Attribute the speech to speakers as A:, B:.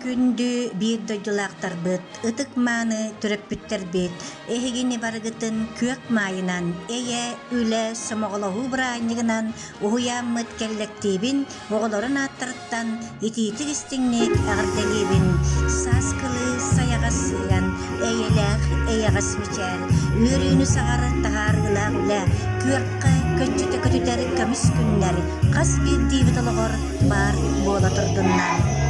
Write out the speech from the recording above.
A: Күндү биир дойдулаахтарбыт, ытык-мааны төрөппүттэрбит, эһигини барыгытын күөх маайынан, эйэ, үлэ, сомоҕолоһуу бырааһынньыгынан уһуйааммыт кэллэктиибин оҕолорун ааттарыттан итиитик-истиҥник эҕэрдэлиибин! Сааскылыы сайаҕас сыһыан, эйэлээх эйэҕэс мичээр, үөрүүнү саҕар таһаарыылаах үлэ, күөххэ көччүтэ көтүтэр көмүс күннэр хас биирдиибит олоҕор баар буола турдуннар.